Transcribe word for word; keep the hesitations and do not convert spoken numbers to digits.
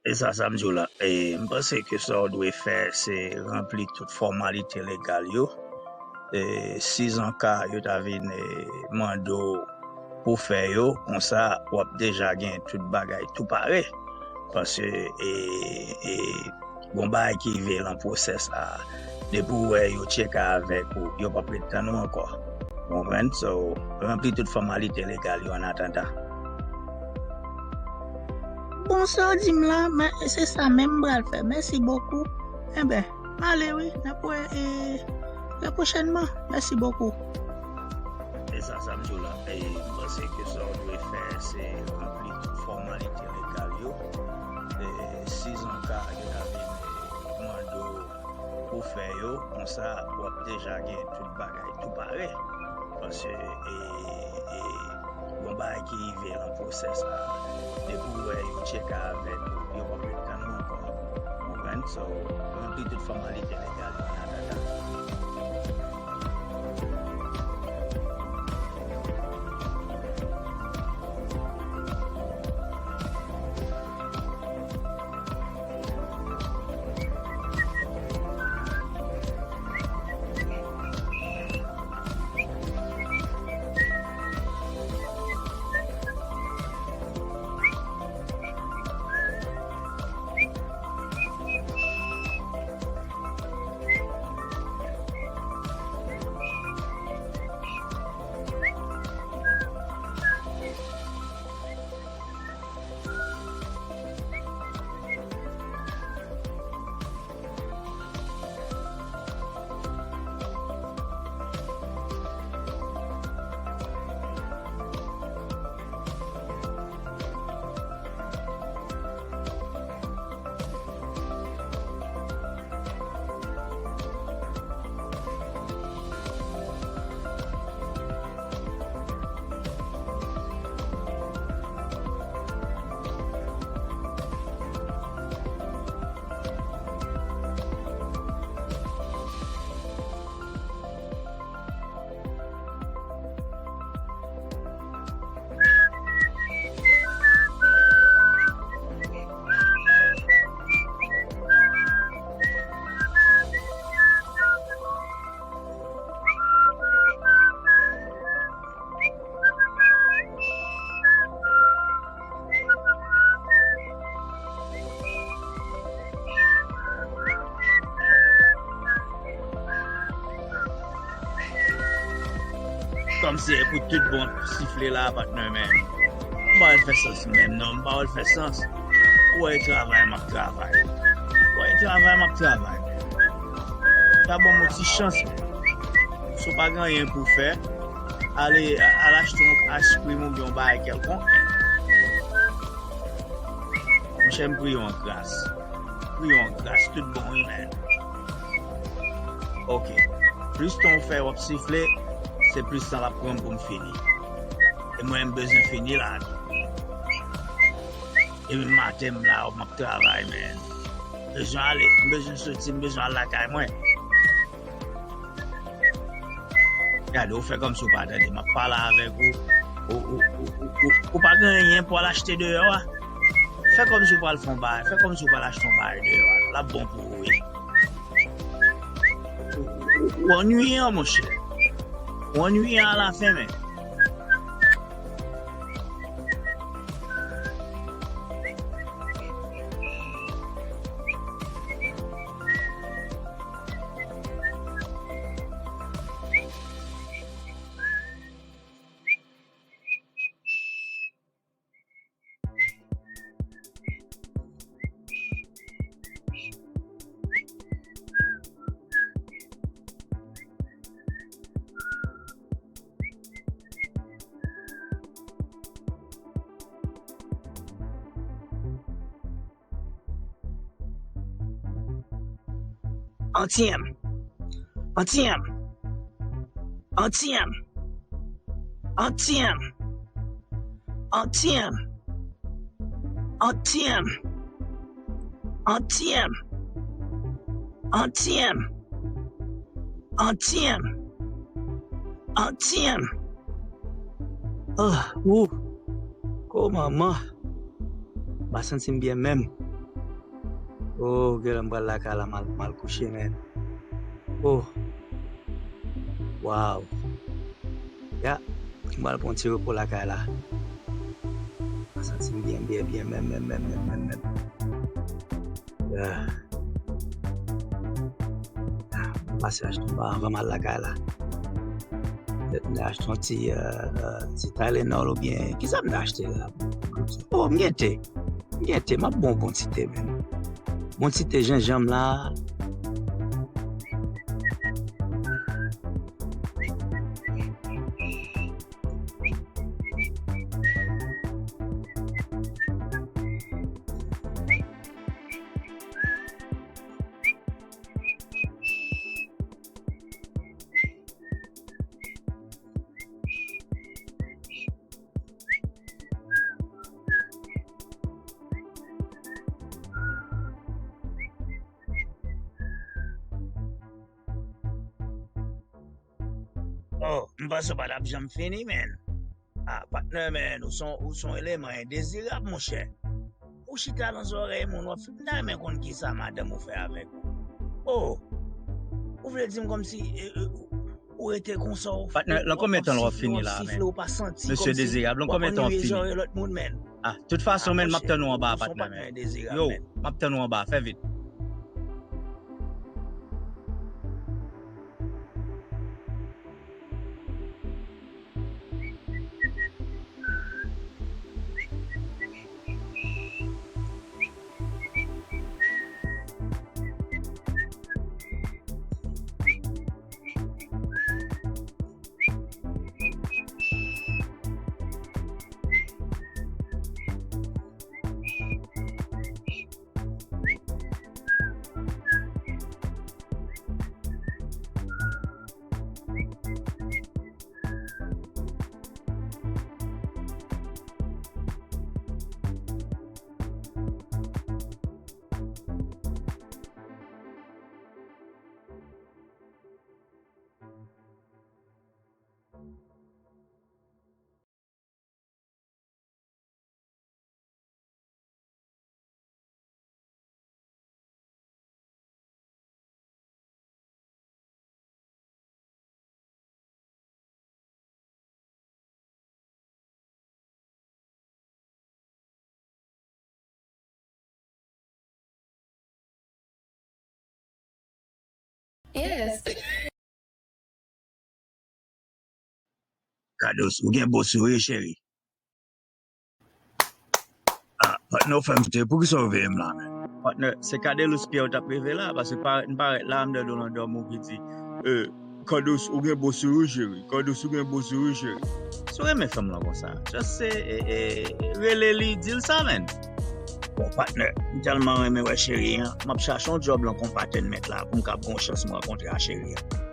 E sa, sa m di w la. E, m panse ke sa w dwe fè, se ranpli tout fòmalite legal yo. E, sizanka yo ta vin, e, mande w pou fè yo, konsa w ap deja gen tout bagay tou pare. Paske, e, e, gon bagay ki rive lan pwosès la, depi w wè yo tcheke avèk ou, yo p ap ret tann ou ankò. Ou konprann? So, ranpli tout fòmalite legal yo an atandan. Bon, sa w di m la, men se sa menm m pral fè. Mèsi bokou. Enben, m ale wi. N ap wè, e, trè pwochènman. Mèsi bokou. E sa, sa m di w la, e, m panse ke sa w dwe fè, se ranpli tout fòmalite legal yo. E, sizanka yo ta vin, e, mande w pou fè yo, konsa w ap deja gen tout bagay tou pare. Paske, e, e, gon bagay ki rive lan pwosès la, depi w wè yo tcheke avèk ou, yo p ap ret tann ou ankò. Ou konprann? So, ranpli tout fòmalite legal yo an atandan. Kòmsi e pou tout bon sifle la, patnè, men m pa wè l fè sans menm non, m pa wè l fè sans. Ou wè e travay m ap travay. Ou wè e travay m ap travay. Ta ban m yon ti chans. Si w pa gen anyen pou w fè, ale, al achte yon ice cream oubyen yon bagay kèlkonk. Monchè, m priye w an gras. Priye w an gras, tout bon wi, men. Ok. Plis tan w fè w ap sifle, se plis tan l ap pran m pou m fini. E mwen, m bezwen fini la tou. Depi maten m la, m ap travay, men. M bezwen ale, m bezwen soti, m bezwen al lakay mwen. Gade, ou fè kòmsi ou pa tande. M ap pale avèk ou. Ou, ou, ou, ou, ou, ou pa gen anyen pou al achte deyò a. Fè kòmsi ou pral fè yon bagay. Fè kòmsi ou pral achte yon bagay deyò a. L ap bon pou ou, wi. Ou, ou, ou annuiyan, monchè. Ou annuiyan alafen, men. Anti-M. Anti-M. Anti-M. Anti-M. Anti-M. Anti-M. Anti-M. Ah, ou. Ko manman. M pa santi m byen menm. Oh, genlè m pral lakay la, m al, m al kouche, man. Oh. Wow. Ya, m pral pran ti repo lakay la. M santi m byen, byen, byen, menm, menm, menm, menm, menm, menm. Ya. Ah, m pase achte yon ba anvan m al lakay la. Petèt m ta achte yon ti, euh, euh, ti Tylenol oubyen, kisa m ta achte la? Oh, m gen te. M gen te, m ap bon bon ti te, menm. Bon ti te jenjanm la. Oh, m panse w pa t ap janm fini, man. Ah, patnè, man, ou se yon, ou se yon eleman endezirab, monchè. Ou chita nan zòrèy moun, w ap fè, m ta renmen konn kisa madanm ou fè avèk ou. Oh, ou vle di m kòmsi, eh, eh, ou rete konsa, w, patnè, w, lan w konbyen ap tan l w ap sifle, fini w ap la, sifle, man? Ou pa santi, mesye kòmsi dezirab, lan w ap konbyen tan w ap ennuyé fini? Zòrèy lòt moun, man. Ah, tout fason, ah, man, m ap tann ou anba, patnè, man. Yo, m ap tann ou anba, fè vit. Yes. Kados, ou gen bo sou wi, cheri. Ah, patnè, ou fè m sote. Poukisa w veye m la, menm? Patnè, se Cadelouse Pierre ou t ap reve la, paske pa, m parèt la, m tande w nan dòmi w ki di, eh, Kados, ou gen bo sou wi, cheri. Kados, ou gen bo sou wi, cheri. Si w renmen fanm lan konsa, just se, eh, eh, rele li, di l sa, menm. Bon, patnè, m tèlman renmen wè cheri an, m ap chache yon djòb lan konpatènmèt la pou m kab gon chans m rankontre a cheri an.